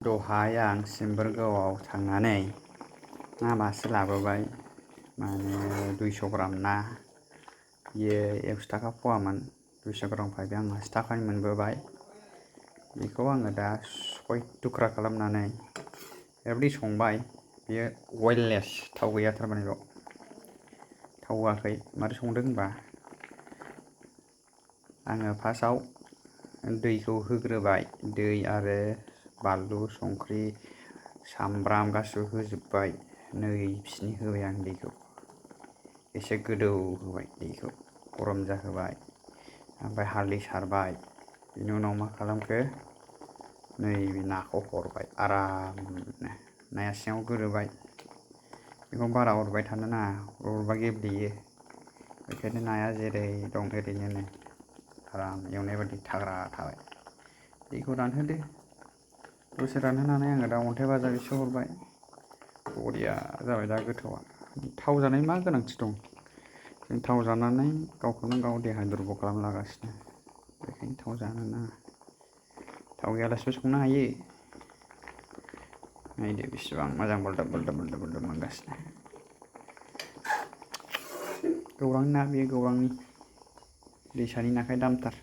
दहाय आं सिम्बोरगावआव थांनानै ना मासे लाबोबाय, माने 200 ग्राम ना। बियो 100 थाखा फवामोन। 200 ग्राम फायबा आं 80 थाखानि मोनबोबाय। बेखौ आङो दा 6 थुख्रा खालामनानै ओरैबायदि संबाय। बेयो अइललेस, थाव गैया थारमाने बेयाव। थाव होआखै। मारै संदों होनबा, आङो फार्स्टआव दैखौ होग्रोबाय। दै आरो बानलु, संख्रि, सामब्राम गासिबो होजोब्बाय। नै बिसिनि होबाय आं दैखौ। एसे गोदौ होबाय, दैखौ गरम जाहोबाय। ओमफ्राय हालदै सारबाय। बेनि उनाव मा खालामखो, नैबे नाखौ हरबाय आरामनो। नाया सिङाव गोदोबाय। बेखौ बारा हरबाय थानो नाङा, हरबा गेब्लेयो। बेखायनो नाया जेरै दं ओरैनो आराम एवनाय बायदि थाग्रा थाबाय। दैखौ रानहोदो। दसे रानहोनानै आङो दा अन्थाइ बाजाब एसे हरबाय। बरिया जाबाय दा गोथावआ। थाव जानायनि मा गोनांथि दं? जों थाव जानानै गावखौनो गाव देहा दुरबल खालामना लागासिनो। बेखायनो थाव जानो नाङा। थाव गैयालासेबो संनो हायो। नायदो बेसेबां मोजां बोल्दाब बोल्दाब मोनगासिनो। गौरांनि ना, बेयो गौरांनि दैसानि नाखाय दामथार।